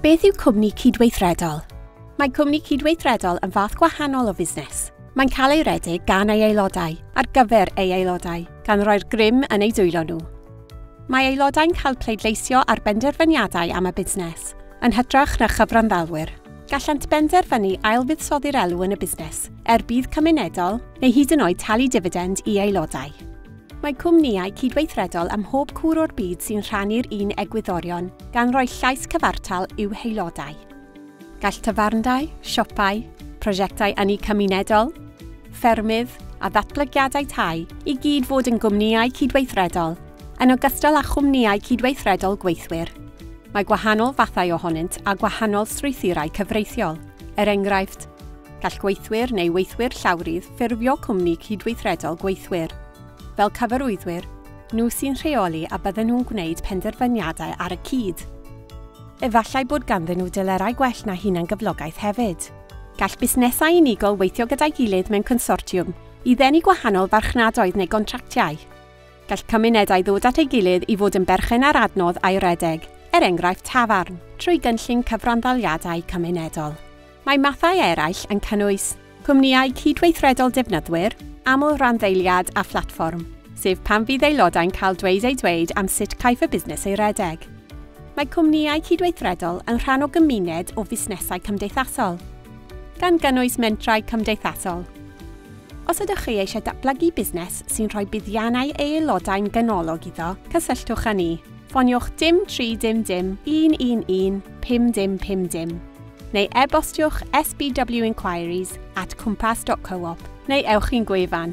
Beth yw cwmni cydweithredol? Mae cwmni cydweithredol yn fath gwahanol o fusnes. Mae'n cael ei redeg gan ei aelodau, ar gyfer ei aelodau, gan roi'r grym yn eu dwylo nhw. Mae aelodau'n cael pleidleisio ar benderfyniadau am y busnes, yn hytrach na chyfranddalwyr. Gallant benderfynu ailfuddsoddi'r elw yn y busnes, er budd cymunedol, neu hyd yn oed talu difidend i aelodau. Mae cwmnïau cydweithredol ym mhob cwr o'r byd sy'n rhannu'r un egwyddorion, gan roi llais cyfartal i'w haelodau. Gall tafarndai, siopau, prosiectau ynni cymunedol, ffermydd a ddatblygiadau tai i gyd fod yn gwmnïau cydweithredol, yn ogystal â chwmnïau cydweithredol gweithwyr. Mae gwahanol fathau ohonynt a gwahanol strwythurau cyfreithiol. Er enghraifft, gall gweithwyr neu weithwyr llawrydd ffurfio cwmni cydweithredol gweithwyr. Fel cyfarwyddwyr, nhw sy'n rheoli a bydden nhw'n gwneud penderfyniadau ar y cyd. Efallai bod ganddyn nhw delerau gwell na hunangyflogaeth hefyd. Gall busnesau unigol weithio gyda'i gilydd mewn consortiwm i ddenu gwahanol farchnadoedd neu gontractiau. Gall cymunedau ddod at ei gilydd i fod yn berchen ar adnodd a'i redeg, er enghraifft tafarn, trwy gynllun cyfranddaliadau cymunedol. Mae mathau eraill yn cynnwys cwmnïau cydweithredol defnyddwyr, aml randdeiliad a phlatfform, sef pan fydd aelodau'n cael dweud eu dweud am sut caiff y busnes ei redeg. Mae cwmnïau cydweithredol yn rhan o gymuned o fusnesau cymdeithasol, gan gynnwys mentrau cymdeithasol. Os ydych chi eisiau datblygu busnes sy'n rhoi buddiannau ei aelodau'n ganolog iddo, cysylltwch â ni. Ffoniwch 0 3 dim dim 111 5 dim 5 dim neu e-bostiwch sbwinquiries@cwmpas.coop neu ewch i'n gwefan.